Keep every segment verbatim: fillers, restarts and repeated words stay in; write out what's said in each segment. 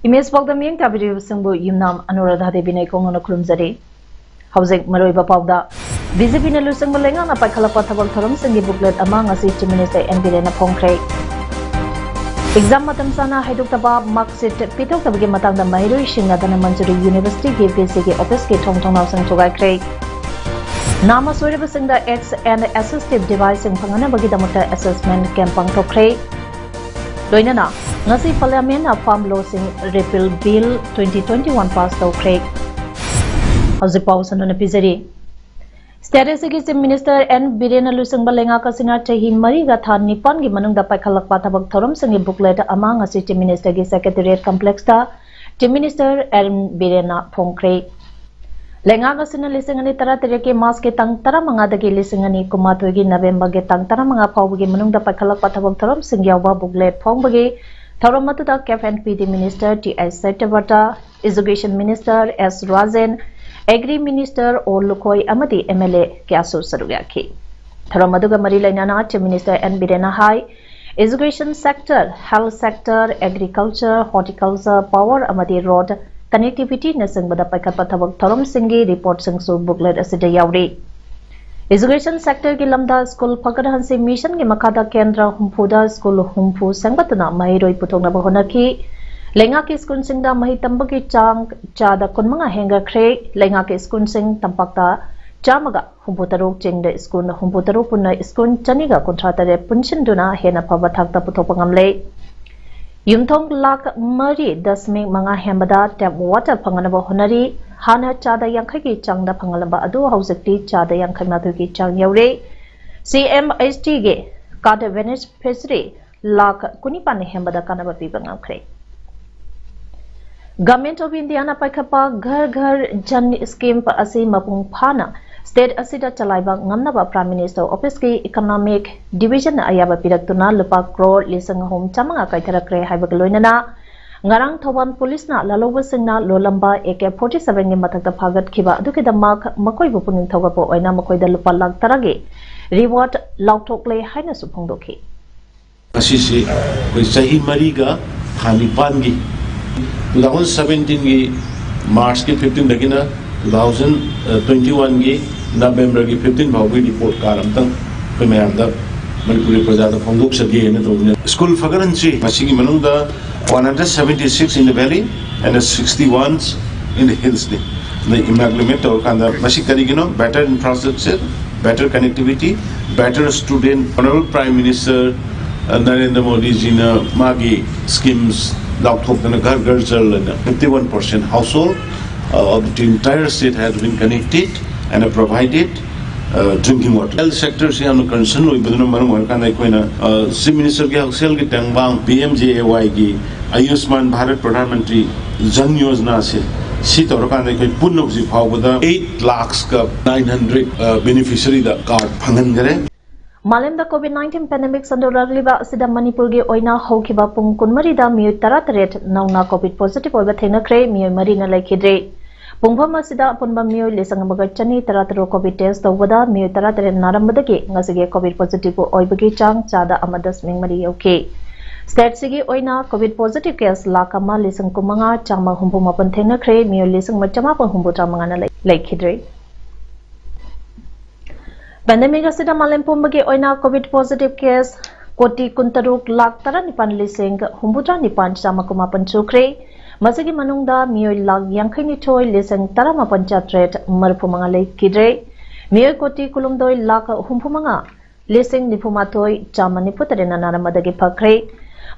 Image ꯄꯥꯎꯗ ꯃꯤꯠꯌꯦꯡ ꯇꯥꯕꯤꯔꯤꯕꯁꯤꯡꯕꯨ ꯌꯨꯝꯅꯥꯝ ꯑꯅꯨꯔꯥꯙꯥ ꯗꯦꯕꯤꯅ ꯏꯀꯣꯡꯅꯅ ꯈꯨꯔꯨꯝꯖꯔꯤ꯫ ꯍꯧꯖꯤꯛ ꯃꯔꯨꯑꯣꯏꯕ ꯄꯥꯎꯗ, ꯕꯤ ꯖꯦ ꯄꯤꯅ ꯂꯨꯆꯤꯡꯕ ꯂꯩꯉꯥꯛꯅ ꯄꯥꯏꯈꯠꯂꯛꯄ ꯊꯕꯛ ꯊꯧꯔꯝꯁꯤꯡꯒꯤ booklet ꯑꯃ ꯉꯁꯤ Chief Minister ꯑꯦꯟ ꯕꯤꯔꯦꯟꯅ ꯐꯣꯡꯈ꯭ꯔꯦ꯫ Exam ꯃꯇꯝ ꯆꯥꯅ ꯍꯥꯏꯗꯣꯛꯇꯕ, mark sheet ꯄꯤꯊꯣꯛꯇꯕꯒꯤ ꯃꯇꯥꯡꯗ ꯃꯍꯩꯔꯣꯏꯁꯤꯡꯅ ꯙꯅꯃꯟꯖꯨꯔꯤ Universityꯒꯤ V Cꯒꯤ officeꯀꯤ ꯊꯣꯡ ꯊꯣꯡꯅꯥꯎꯁꯤꯡ ꯊꯨꯒꯥꯏꯈ꯭ꯔꯦ꯫ ꯅꯥꯃ ꯁꯣꯏꯔꯕꯁꯤꯡꯗ aids and assistive deviceꯁꯤꯡ ꯐꯪꯍꯟꯅꯕꯒꯤꯗꯃꯛꯇ assessment camp ꯄꯥꯡꯊꯣꯛꯈ꯭ꯔꯦ꯫ ꯂꯣꯏꯅꯅ ꯉꯁꯤ Parliamentꯅ Farm Lawꯁꯤꯡ Repeal Bill twenty twenty-one pass ꯇꯧꯈ꯭ꯔꯦ꯫ ꯍꯧꯖꯤꯛ ꯄꯥꯎ ꯁꯟꯗꯣꯛꯅ ꯄꯤꯖꯔꯤ꯫ State ꯑꯁꯤꯒꯤ Chief Minister ꯑꯦꯟ ꯕꯤꯔꯦꯟꯅ ꯂꯨꯆꯤꯡꯕ ꯂꯩꯉꯥꯛ ꯑꯁꯤꯅ ꯆꯍꯤ ꯃꯔꯤꯒ ꯊꯥ ꯅꯤꯄꯥꯟꯒꯤ ꯃꯅꯨꯡꯗ ꯄꯥꯏꯈꯠꯂꯛꯄ ꯊꯕꯛ ꯊꯧꯔꯝꯁꯤꯡꯒꯤ booklet ꯑꯃ ꯉꯁꯤ Chief Ministerꯒꯤ Secretariat Complexꯇ Chief Minister ꯑꯦꯟ ꯕꯤꯔꯦꯟꯅ ꯐꯣꯡꯈ꯭ꯔꯦ꯫ ꯂꯩꯉꯥꯛ ꯑꯁꯤꯅ ꯂꯤꯁꯤꯡ ꯑꯅꯤ ꯇꯔꯥꯇꯔꯦꯠꯀꯤ Marchꯀꯤ ꯇꯥꯡ ꯇꯔꯥꯃꯉꯥꯗꯒꯤ ꯂꯤꯁꯤꯡ ꯑꯅꯤ ꯀꯨꯟꯃꯥꯊꯣꯏꯒꯤ Novemberꯒꯤ ꯇꯥꯡ ꯇꯔꯥꯃꯉꯥ ꯐꯥꯎꯕꯒꯤ ꯃꯅꯨꯡꯗ ꯄꯥꯏꯈꯠꯂꯛꯄ ꯊꯕꯛ ꯊꯧꯔꯝꯁꯤꯡ ꯌꯥꯎꯕ booklet ꯐꯣꯡꯕꯒꯤ ꯊꯧꯔꯝ ꯑꯗꯨꯗ Cap and P D Minister T H Satyabrata, Education Minister S Rajen, Agri Minister ꯑꯣ ꯂꯨꯈꯣꯏ ꯑꯃꯗꯤ M L A ꯀꯌꯥꯁꯨ ꯁꯔꯨꯛ ꯌꯥꯈꯤ꯫ ꯊꯧꯔꯝ ꯑꯗꯨꯒ ꯃꯔꯤ ꯂꯩꯅꯅ Chief Minister ꯑꯦꯟ ꯕꯤꯔꯦꯟꯅ ꯍꯥꯏ, education sector, health sector, agriculture, horticulture, power ꯑꯃꯗꯤ road connectivityꯅꯆꯤꯡꯕꯗ ꯄꯥꯏꯈꯠꯄ ꯊꯕꯛ ꯊꯧꯔꯝꯁꯤꯡꯒꯤ reportꯁꯤꯡꯁꯨ booklet ꯑꯁꯤꯗ ꯌꯥꯎꯔꯤ꯫ Education sectorꯒꯤ ꯂꯝꯗ ꯁ꯭ꯀꯨꯜ ꯐꯒꯠꯍꯟꯁꯤ missionꯒꯤ ꯃꯈꯥꯗ ꯀꯦꯟꯗ꯭ꯔ ꯍꯨꯝꯐꯨꯗ ꯁ꯭ꯀꯨꯜ ꯍꯨꯝꯐꯨ ꯁꯦꯝꯒꯠꯇꯨꯅ ꯃꯍꯩꯔꯣꯏ ꯄꯨꯊꯣꯛꯅꯕ ꯍꯣꯠꯅꯈꯤ꯫ ꯂꯩꯉꯥꯛꯀꯤ ꯁ꯭ꯀꯨꯜꯁꯤꯡꯗ ꯃꯍꯩ ꯇꯝꯕꯒꯤ ꯆꯥꯡ ꯆꯥꯗ ꯀꯨꯟꯃꯉꯥ ꯍꯦꯟꯒꯠꯈ꯭ꯔꯦ꯫ ꯂꯩꯉꯥꯛꯀꯤ ꯁ꯭ꯀꯨꯜꯁꯤꯡ ꯇꯝꯄꯥꯛꯇ ꯆꯥꯝꯃꯒ ꯍꯨꯝꯐꯨꯇꯔꯨꯛ, ꯆꯤꯡꯗ ꯁ꯭ꯀꯨꯜ ꯍꯨꯝꯐꯨꯇꯔꯨꯛ, ꯄꯨꯟꯅ ꯁ꯭ꯀꯨꯜ ꯆꯅꯤꯒ ꯀꯨꯟꯊ꯭ꯔꯥ ꯇꯔꯦꯠ ꯄꯨꯟꯁꯤꯟꯗꯨꯅ ꯍꯦꯟꯅ ꯐꯕ ꯊꯥꯛꯇ ꯄꯨꯊꯣꯛꯄ ꯉꯝꯂꯦ꯫ ꯌꯨꯝꯊꯣꯡ ꯂꯥꯈ ꯃꯔꯤ ꯗꯁꯃꯤꯛ ꯃꯉꯥ ꯍꯦꯟꯕꯗ tap water ꯐꯪꯅꯅꯕ ꯍꯣꯠꯅꯔꯤ꯫ ꯍꯥꯟꯅ ꯆꯥꯗ ꯌꯥꯡꯈꯩꯒꯤ ꯆꯥꯡꯗ ꯐꯪꯂꯝꯕ ꯑꯗꯨ ꯍꯧꯖꯤꯛꯇꯤ ꯆꯥꯗ ꯌꯥꯡꯈꯩ ꯃꯥꯊꯣꯏꯒꯤ ꯆꯥꯡ ꯌꯧꯔꯦ꯫ ꯁꯤ ꯑꯦꯝ ꯑꯩꯆ ꯇꯤꯒꯤ cod beneficiary ꯂꯥꯈ ꯀꯨꯟꯅꯤꯄꯥꯟ ꯍꯦꯟꯕꯗ ꯀꯥꯟꯅꯕ ꯄꯤꯕ ꯉꯝꯈ꯭ꯔꯦ꯫ Government of India ꯅ ꯄꯥꯏꯈꯠꯄ ꯘꯔ ꯘꯔ ꯖꯜ ꯁ꯭ꯀꯤꯝ ꯑꯁꯤ ꯃꯄꯨꯡ ꯐꯥꯅ state ꯑꯁꯤꯗ ꯆꯂꯥꯏꯕ ꯉꯝꯅꯕ Prime Minister Office ꯀꯤ Economic Division ꯅ ꯑꯌꯥꯕ ꯄꯤꯔꯛꯇꯨꯅ ꯂꯨꯄꯥ ꯀ꯭ꯔꯣꯔ ꯂꯤꯁꯤꯡ ꯑꯍꯨꯝ ꯆꯥꯃꯉꯥ ꯀꯥꯏꯊꯔꯛꯈ꯭ꯔꯦ ꯍꯥꯏꯕꯒ ꯂꯣꯏꯅꯅ ꯉꯔꯥꯡ ꯊꯧꯕꯥꯜ ꯄꯨꯂꯤꯁꯅ ꯂꯥꯜꯍꯧꯕꯁꯤꯡꯅ ꯂꯣꯜꯂꯝꯕ ꯑꯦ ꯀꯦ ꯐꯣꯔꯇꯤ ꯁꯚꯦꯟꯒꯤ ꯃꯊꯛꯇ ꯐꯥꯒꯠꯈꯤꯕ ꯑꯗꯨꯒꯤꯗꯃꯛ ꯃꯈꯣꯏꯕꯨ ꯄꯨꯛꯅꯤꯡ ꯊꯧꯒꯠꯄ ꯑꯣꯏꯅ ꯃꯈꯣꯏꯗ ꯂꯨꯄꯥ ꯂꯥꯈ ꯇꯔꯥꯒꯤ reward ꯂꯥꯎꯊꯣꯛꯂꯦ ꯍꯥꯏꯅꯁꯨ ꯐꯣꯡꯗꯣꯛꯈꯤ꯫ ꯉꯁꯤꯁꯤ ꯑꯩꯈꯣꯏ ꯆꯍꯤ ꯃꯔꯤꯒ ꯊꯥ ꯅꯤꯄꯥꯟꯒꯤ two thousand seventeenꯒꯤ Marchꯀꯤ fifteenꯗꯒꯤꯅ two thousand twenty oneꯒꯤ Novemberꯒꯤ fifteen ꯐꯥꯎꯕꯒꯤ report card ꯑꯝꯇꯪ ꯑꯩꯈꯣꯏ ꯃꯌꯥꯝꯗ ꯃꯅꯤꯄꯨꯔꯒꯤ ꯄ꯭ꯔꯖꯥꯗ ꯐꯣꯡꯗꯣꯛꯆꯒꯦꯅ ꯇꯧꯕꯅꯦ꯫ ꯁ꯭ꯀꯨꯜ ꯐꯒꯠꯍꯟꯁꯤ꯫ ꯃꯁꯤꯒꯤ ꯃꯅꯨꯡꯗ one hundred seventy six in the valley and sixty one in the hillsꯅꯤ꯫ ꯑꯗ amalgamate ꯇꯧꯔꯀꯥꯟꯗ ꯃꯁꯤ ꯀꯔꯤꯒꯤꯅꯣ? Better infrastructure, better connectivity, better student. Honorable Prime Minister Narendra ꯃꯣꯗꯤꯖꯤꯅ ꯃꯥꯒꯤ schemes ꯂꯥꯎꯊꯣꯛꯇꯅ ꯘꯔ ꯘꯔ ꯖꯜ ꯑꯅ fifty one percent household of the entire state has been connected and provided drinking water. Health sectorꯁꯤ ꯌꯥꯝꯅ concern ꯑꯣꯏꯕꯗꯨꯅ ꯃꯔꯝ ꯑꯣꯏꯔꯀꯥꯟꯗ ꯑꯩꯈꯣꯏꯅ Chief Ministerꯒꯤ ꯍꯛꯁꯦꯜꯒꯤ ꯇꯦꯡꯕꯥꯡ P M J A Yꯒꯤ Ayushman Bharat Pradhan Mantri Jan Yojanase ꯁꯤ ꯇꯧꯔꯀꯥꯟꯗ ꯑꯩꯈꯣꯏ ꯄꯨꯟꯅ ꯍꯧꯖꯤꯛ ꯐꯥꯎꯕꯗ eight lakhsꯀ nine hundred beneficiaryꯗ card ꯐꯪꯍꯟꯈꯔꯦ꯫ ꯃꯥꯂꯦꯝꯗ COVID nineteen pandemic ꯁꯟꯗꯣꯔꯛꯂꯤꯕ ꯑꯁꯤꯗ ꯃꯅꯤꯄꯨꯔꯒꯤ ꯑꯣꯏꯅ ꯍꯧꯈꯤꯕ ꯄꯨꯡ ꯀꯨꯟꯃꯔꯤꯗ ꯃꯤꯑꯣꯏ ꯇꯔꯥꯇꯔꯦꯠ ꯅꯧꯅ COVID positive ꯑꯣꯏꯕ ꯊꯦꯡꯅꯈ꯭ꯔꯦ꯫ ꯃꯤꯑꯣꯏ ꯃꯔꯤꯅ ꯂꯩꯈꯤꯗ꯭ꯔꯦ꯫ ꯄꯨꯡꯐꯝ ꯑꯁꯤꯗ ꯑꯄꯨꯟꯕ ꯃꯤꯑꯣꯏ ꯂꯤꯁꯤꯡ ꯑꯃꯒ ꯆꯅꯤ ꯇꯔꯥꯇꯔꯨꯛ COVID test ꯇꯧꯕꯗ ꯃꯤꯑꯣꯏ ꯇꯔꯥꯇꯔꯦꯠ ꯅꯥꯔꯝꯕꯗꯒꯤ ꯉꯁꯤꯒꯤ COVID positive ꯑꯣꯏꯕꯒꯤ ꯆꯥꯡ ꯆꯥꯗ ꯑꯃ ꯗꯁꯃꯤꯛ ꯃꯔꯤ ꯌꯧꯈꯤ꯫ Stateꯁꯤꯒꯤ ꯑꯣꯏꯅ COVID positive case ꯂꯥꯈ ꯑꯃ ꯂꯤꯁꯤꯡ ꯀꯨꯟꯃꯉꯥ ꯆꯥꯝꯃ ꯍꯨꯝꯐꯨ ꯃꯥꯄꯟ ꯊꯦꯡꯅꯈ꯭ꯔꯦ꯫ ꯃꯤꯑꯣꯏ ꯂꯤꯁꯤꯡ ꯑꯃ ꯆꯥꯝꯃꯥꯄꯟ ꯍꯨꯝꯐꯨꯇꯔꯥ ꯃꯉꯥꯅ ꯂꯩ- ꯂꯩꯈꯤꯗ꯭ꯔꯦ꯫ Pandemic ꯑꯁꯤꯗ ꯃꯥꯂꯦꯝ ꯄꯨꯝꯕꯒꯤ ꯑꯣꯏꯅ COVID positive case ꯀꯣꯇꯤ ꯀꯨꯟꯇꯔꯨꯛ ꯂꯥꯈ ꯇꯔꯥꯅꯤꯄꯥꯟ ꯂꯤꯁꯤꯡ ꯍꯨꯝꯐꯨꯇꯔꯥ ꯅꯤꯄꯥꯟ ꯆꯥꯝꯃ ꯀꯨꯟꯃꯥꯄꯟ ꯁꯨꯈ꯭ꯔꯦ꯫ ꯃꯁꯤꯒꯤ ꯃꯅꯨꯡꯗ ꯃꯤꯑꯣꯏ ꯂꯥꯈ ꯌꯥꯡꯈꯩꯅꯤꯊꯣꯏ ꯂꯤꯁꯤꯡ ꯇꯔꯥꯃꯥꯄꯟ ꯆꯥꯇ꯭ꯔꯦꯠ ꯃꯔꯤꯐꯨꯃꯉꯥ ꯂꯩꯈꯤꯗ꯭ꯔꯦ꯫ ꯃꯤꯑꯣꯏ ꯀꯣꯇꯤ ꯀꯨꯟꯍꯨꯝꯗꯣꯏ ꯂꯥꯈ ꯍꯨꯝꯐꯨꯃꯉꯥ ꯂꯤꯁꯤꯡ ꯅꯤꯐꯨꯃꯥꯊꯣꯏ ꯆꯥꯝꯃ ꯅꯤꯐꯨ ꯇꯔꯦꯠꯅ ꯅꯥꯔꯝꯕꯗꯒꯤ ꯐꯈ꯭ꯔꯦ꯫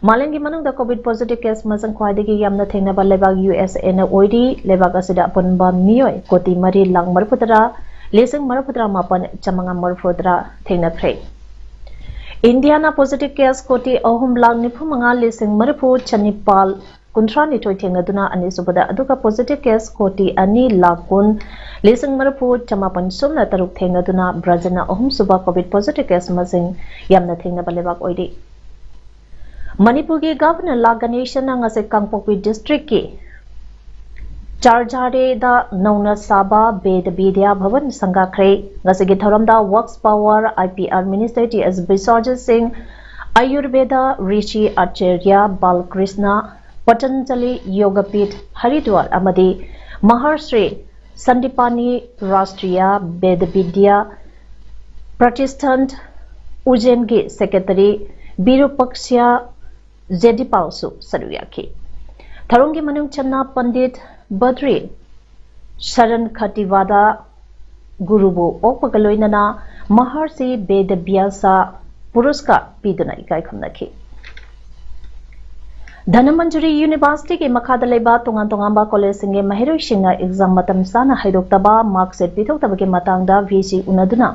ꯃꯥꯂꯦꯝꯒꯤ ꯃꯅꯨꯡꯗ COVID positive case ꯃꯁꯤꯡ ꯈ꯭ꯋꯥꯏꯗꯒꯤ ꯌꯥꯝꯅ ꯊꯦꯡꯅꯕ ꯂꯩꯕꯥꯛ U S Aꯅ ꯑꯣꯏꯔꯤ꯫ ꯂꯩꯕꯥꯛ ꯑꯁꯤꯗ ꯑꯄꯨꯟꯕ ꯃꯤꯑꯣꯏ ꯀꯣꯇꯤ ꯃꯔꯤ ꯂꯥꯈ ꯃꯔꯤꯐꯨꯇꯔꯥ ꯂꯤꯁꯤꯡ ꯃꯔꯤꯐꯨꯇꯔꯥ ꯃꯥꯄꯟ ꯆꯥꯝꯃꯉꯥ ꯃꯔꯤꯐꯨꯇꯔꯥ ꯊꯦꯡꯅꯈ꯭ꯔꯦ꯫ ꯏꯟꯗꯤꯌꯥꯅ positive case ꯀꯣꯇꯤ ꯑꯍꯨꯝ ꯂꯥꯈ ꯅꯤꯐꯨ ꯃꯉꯥ ꯂꯤꯁꯤꯡ ꯃꯔꯤꯐꯨ ꯆꯅꯤꯄꯥꯜ ꯀꯨꯟꯊ꯭ꯔꯥ ꯅꯤꯊꯣꯏ ꯊꯦꯡꯅꯗꯨꯅ ꯑꯅꯤꯁꯨꯕꯗ, ꯑꯗꯨꯒ positive case ꯀꯣꯇꯤ ꯑꯅꯤ ꯂꯥꯈ ꯀꯨꯟ ꯂꯤꯁꯤꯡ ꯃꯔꯤꯐꯨ ꯆꯃꯥꯄꯟ ꯁꯨꯞꯅ ꯇꯔꯨꯛ ꯊꯦꯡꯅꯗꯨꯅ ꯕ꯭ꯔꯥꯖꯤꯜꯅ ꯑꯍꯨꯝꯁꯨꯕ COVID positive case ꯃꯁꯤꯡ ꯌꯥꯝꯅ ꯊꯦꯡꯅꯕ ꯂꯩꯕꯥꯛ ꯑꯣꯏꯔꯤ꯫ ꯃꯅꯤꯄꯨꯔꯒꯤ Governor ꯂꯥ ꯒꯅꯦꯁꯟꯅ ꯉꯁꯤ ꯀꯥꯡꯄꯣꯛꯄꯤ district ꯀꯤ ꯆꯥꯔꯖꯥꯔꯦꯗ ꯅꯧꯅ ꯁꯥꯕ ꯕꯦꯗ ꯕꯤꯗ꯭ꯌꯥ ꯚꯕꯟ ꯁꯪꯒꯥꯈ꯭ꯔꯦ꯫ ꯉꯁꯤꯒꯤ ꯊꯧꯔꯝꯗ Works Power, IPR Minister T S Biswajit Singh, Ayurveda ꯔꯤꯁꯤ ꯑꯥꯆꯥꯔꯌ ꯕꯥꯂꯀ꯭ꯔꯤꯁꯅ, ꯄꯇꯟꯖꯂꯤ ꯌꯣꯒꯄꯤꯊ ꯍꯔꯤꯗ꯭ꯋꯥꯔ ꯑꯃꯗꯤ ꯃꯍꯔꯁ꯭ꯔꯤ ꯁꯟꯗꯤꯄꯥꯅꯤ ꯔꯥꯁꯇ꯭ꯔꯤꯌ ꯕꯦꯗ ꯕꯤꯗ꯭ꯌꯥ ꯄ꯭ꯔꯇꯤꯁꯊꯥꯟ ꯎꯖꯦꯟꯒꯤ secretary ꯕꯤꯔꯨꯄꯛꯁ꯭ꯌ ꯖꯦꯗꯤꯄꯥꯜꯁꯨ ꯁꯔꯨꯛ ꯌꯥꯈꯤ꯫ ꯊꯧꯔꯝꯒꯤ ꯃꯅꯨꯡ ꯆꯟꯅ ꯄꯟꯗꯤꯠ ꯕꯗ꯭ꯔꯤ ꯁꯔꯟ ꯈꯇꯤꯋꯥꯗ ꯒꯨꯔꯨꯕꯨ ꯑꯣꯛꯄꯒ ꯂꯣꯏꯅꯅ ꯃꯍꯔꯁꯤ ꯕꯦꯗ ꯕ꯭ꯌꯥꯁ ꯄꯨꯔꯁꯀꯥꯔ ꯄꯤꯗꯨꯅ ꯏꯀꯥꯏ ꯈꯨꯝꯅꯈꯤ꯫ ꯙꯅꯃꯟꯖꯨꯔꯤ University ꯒꯤ ꯃꯈꯥꯗ ꯂꯩꯕ ꯇꯣꯉꯥꯟ ꯇꯣꯉꯥꯟꯕ college ꯁꯤꯡꯒꯤ ꯃꯍꯩꯔꯣꯏꯁꯤꯡꯅ exam ꯃꯇꯝ ꯆꯥꯅ ꯍꯥꯏꯗꯣꯛꯇꯕ, mark sheet ꯄꯤꯊꯣꯛꯇꯕꯒꯤ ꯃꯇꯥꯡꯗ VC ꯎꯅꯗꯨꯅ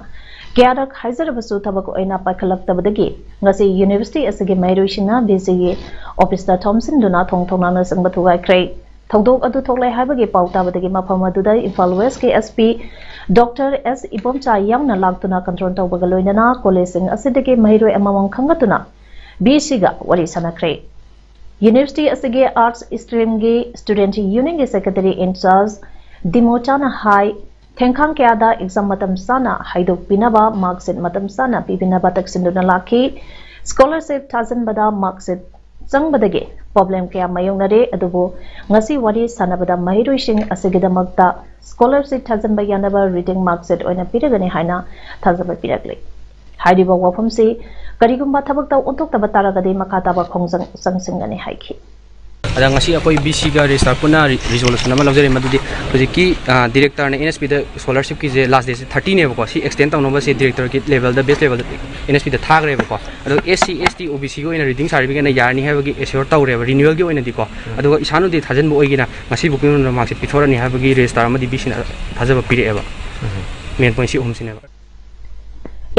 ꯀꯌꯥꯔꯛ ꯍꯥꯏꯖꯔꯕꯁꯨ ꯊꯕꯛ ꯑꯣꯏꯅ ꯄꯥꯏꯈꯠꯂꯛꯇꯕꯗꯒꯤ ꯉꯁꯤ university ꯑꯁꯤꯒꯤ ꯃꯍꯩꯔꯣꯏꯁꯤꯡꯅ VC ꯒꯤ office ꯇ ꯊꯣꯝꯖꯤꯟꯗꯨꯅ ꯊꯣꯡ ꯊꯣꯡꯅꯥꯎꯅꯆꯤꯡꯕ ꯊꯨꯒꯥꯏꯈ꯭ꯔꯦ꯫ ꯊꯧꯗꯣꯛ ꯑꯗꯨ ꯊꯣꯛꯂꯦ ꯍꯥꯏꯕꯒꯤ ꯄꯥꯎ ꯇꯥꯕꯗꯒꯤ ꯃꯐꯝ ꯑꯗꯨꯗ ꯏꯝꯐꯥꯜ West ꯀꯤ SP Doctor S ꯏꯕꯣꯝꯆꯥ ꯌꯥꯎꯅ ꯂꯥꯛꯇꯨꯅ control ꯇꯧꯕꯒ ꯂꯣꯏꯅꯅ college ꯁꯤꯡ ꯑꯁꯤꯗꯒꯤ ꯃꯍꯩꯔꯣꯏ ꯑꯃꯃꯝ ꯈꯟꯒꯠꯇꯨꯅ VC ꯒ ꯋꯥꯔꯤ ꯁꯥꯅꯈ꯭ꯔꯦ꯫ University ꯑꯁꯤꯒꯤ Arts Stream ꯒꯤ Student Union ꯒꯤ Secretary in charge ꯗꯤꯃꯣꯆꯥꯅ ꯍꯥꯏ, ꯊꯦꯡꯈꯥꯡ ꯀꯌꯥꯗ exam ꯃꯇꯝ ꯆꯥꯅ ꯍꯥꯏꯗꯣꯛꯄꯤꯅꯕ, mark sheet ꯃꯇꯝ ꯆꯥꯅ ꯄꯤꯕꯤꯅꯕ ꯇꯛꯁꯤꯟꯗꯨꯅ ꯂꯥꯛꯈꯤ꯫ Scholarship ꯊꯥꯖꯤꯟꯕꯗ mark sheet ꯆꯪꯕꯗꯒꯤ problem ꯀꯌꯥ ꯃꯥꯌꯣꯛꯅꯔꯦ, ꯑꯗꯨꯕꯨ ꯉꯁꯤ ꯋꯥꯔꯤ ꯁꯥꯅꯕꯗ ꯃꯍꯩꯔꯣꯏꯁꯤꯡ ꯑꯁꯤꯒꯤꯗꯃꯛꯇ scholarship ꯊꯥꯖꯤꯟꯕ ꯌꯥꯅꯕ written mark sheet ꯑꯣꯏꯅ ꯄꯤꯔꯒꯅꯤ ꯍꯥꯏꯅ ꯊꯥꯖꯕ ꯄꯤꯔꯛꯂꯤ꯫ ꯍꯥꯏꯔꯤꯕ ꯋꯥꯐꯝꯁꯤ ꯀꯔꯤꯒꯨꯝꯕ ꯊꯕꯛꯇ ꯑꯣꯟꯊꯣꯛꯇꯕ ꯇꯥꯔꯒꯗꯤ ꯃꯈꯥ ꯇꯥꯕ ꯈꯣꯡꯖꯪ ꯆꯪꯁꯤꯟꯒꯅꯤ ꯍꯥꯏꯈꯤ꯫ ꯑꯗ ꯉꯁꯤ ꯑꯩꯈꯣꯏ VC ꯒ registrar ꯄꯨꯟꯅ ꯔꯤ-, resolution ꯑꯃ ꯂꯧꯖꯔꯦ, ꯃꯗꯨꯗꯤ ꯍꯧꯖꯤꯛꯀꯤ, ꯑ, director ꯅ NSP ꯗ scholarship ꯀꯤꯁꯦ last date ꯁꯦ thirty ꯅꯦꯕꯀꯣ꯫ ꯁꯤ extend ꯇꯧꯅꯕꯁꯦ director ꯒꯤ level ꯗ, base level ꯗ NSP ꯗ ꯊꯥꯈ꯭ꯔꯦꯕꯀꯣ꯫ ꯑꯗꯣ SC, ST, OBC ꯒꯤ ꯑꯣꯏꯅ reading certificate ꯅ ꯌꯥꯔꯅꯤ ꯍꯥꯏꯕꯒꯤ assure ꯇꯧꯔꯦꯕ, renewal ꯒꯤ ꯑꯣꯏꯅꯗꯤꯀꯣ꯫ ꯑꯗꯨꯒ ꯏꯁꯥꯅꯗꯤ ꯊꯥꯖꯤꯟꯕ ꯑꯣꯏꯒꯦꯅ ꯉꯁꯤꯕꯨꯛꯀꯤ ꯃꯅꯨꯡꯗ mark sheet ꯄꯤꯊꯣꯔꯛꯑꯅꯤ ꯍꯥꯏꯕꯒꯤ registrar ꯑꯃꯗꯤ VC ꯅ ꯊꯥꯖꯕ ꯄꯤꯔꯛꯑꯦꯕ꯫ Main point ꯁꯤ ꯑꯍꯨꯝꯁꯤꯅꯦꯕ꯫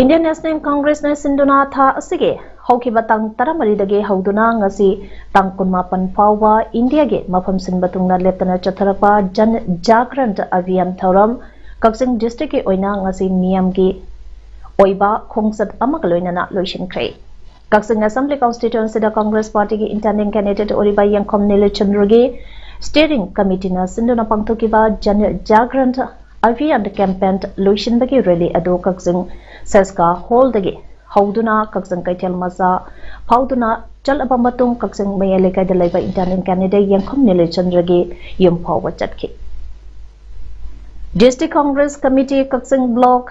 Indian National Congressꯅ ꯁꯤꯟꯗꯨꯅ ꯊꯥ ꯑꯁꯤꯒꯤ ꯍꯧꯈꯤꯕ ꯇꯥꯡ ꯇꯔꯥꯃꯔꯤꯗꯒꯤ ꯍꯧꯗꯨꯅ ꯉꯁꯤ ꯇꯥꯡ ꯀꯨꯟꯃꯥꯄꯟ ꯐꯥꯎꯕ ꯏꯟꯗꯤꯌꯥꯒꯤ ꯃꯐꯝ ꯁꯤꯟꯕ ꯊꯨꯡꯅ ꯂꯦꯞꯇꯅ ꯆꯠꯊꯔꯛꯄ ꯖꯟ ꯖꯥꯒ꯭ꯔꯟ ꯑꯚꯤꯌꯥꯟ ꯊꯧꯔꯝ ꯀꯛꯆꯤꯡ districtꯀꯤ ꯑꯣꯏꯅ ꯉꯁꯤ ꯃꯤꯌꯥꯝꯒꯤ ꯑꯣꯏꯕ ꯈꯣꯡꯆꯠ ꯑꯃꯒ ꯂꯣꯏꯅꯅ ꯂꯣꯏꯁꯤꯟꯈ꯭ꯔꯦ꯫ ꯀꯛꯆꯤꯡ Assembly Constituencyꯗ Congress Partyꯒꯤ Intending Candidate ꯑꯣꯏꯔꯤꯕ ꯌꯦꯡꯈꯣꯝ ꯅꯤꯂꯆꯟꯗ꯭ꯔꯒꯤ Steering Committeeꯅ ꯁꯤꯟꯗꯨꯅ ꯄꯥꯡꯊꯣꯛꯈꯤꯕ ꯖꯟ ꯖꯥꯒ꯭ꯔꯟ ꯑꯚꯤꯌꯥꯟ campaign ꯂꯣꯏꯁꯤꯟꯕꯒꯤ rally ꯑꯗꯨ ꯀꯛꯆꯤꯡ ꯁꯦꯁꯀꯥ ꯍꯣꯜꯗꯒꯤ ꯍꯧꯗꯨꯅ ꯀꯛꯆꯤꯡ ꯀꯩꯊꯦꯜ ꯃꯆꯥ ꯐꯥꯎꯗꯨꯅ ꯆꯠꯂꯕ ꯃꯇꯨꯡ ꯀꯛꯆꯤꯡ ꯃꯌꯥꯏ ꯂꯩꯀꯥꯏꯗ ꯂꯩꯕ Intending Candidate ꯌꯦꯡꯈꯣꯝ ꯅꯤꯂꯆꯟꯗ꯭ꯔꯒꯤ ꯌꯨꯝ ꯐꯥꯎꯕ ꯆꯠꯈꯤ꯫ District Congress Committee ꯀꯛꯆꯤꯡ Block,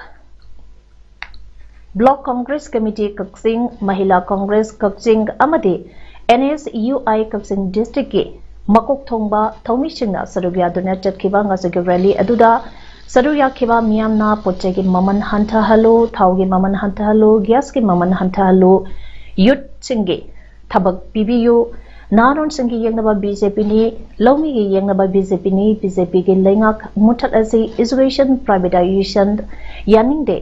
Block Congress Committee ꯀꯛꯆꯤꯡ, Mahila Congress ꯀꯛꯆꯤꯡ ꯑꯃꯗꯤ NSUI ꯀꯛꯆꯤꯡ districtꯀꯤ ꯃꯀꯣꯛ ꯊꯣꯡꯕ ꯊꯧꯃꯤꯁꯤꯡꯅ ꯁꯔꯨꯛ ꯌꯥꯗꯨꯅ ꯆꯠꯈꯤꯕ ꯉꯁꯤꯒꯤ rally ꯑꯗꯨꯗ ꯁꯔꯨꯛ ꯌꯥꯈꯤꯕ ꯃꯤꯌꯥꯝꯅ ꯄꯣꯠ ꯆꯩꯒꯤ ꯃꯃꯜ ꯍꯟꯊꯍꯜꯂꯨ, ꯊꯥꯎꯒꯤ ꯃꯃꯜ ꯍꯟꯊꯍꯜꯂꯨ, gasꯀꯤ ꯃꯃꯜ ꯍꯟꯊꯍꯜꯂꯨ, youthꯁꯤꯡꯒꯤ ꯊꯕꯛ ꯄꯤꯕꯤꯌꯨ, ꯅꯍꯥꯔꯣꯜꯁꯤꯡꯒꯤ ꯌꯦꯡꯅꯕ BJPꯅꯤ, ꯂꯧꯃꯤꯒꯤ ꯌꯦꯡꯅꯕ BJPꯅꯤ, BJPꯒꯤ ꯂꯩꯉꯥꯛ ꯃꯨꯊꯠꯂꯁꯤ, education privatization ꯌꯥꯅꯤꯡꯗꯦ,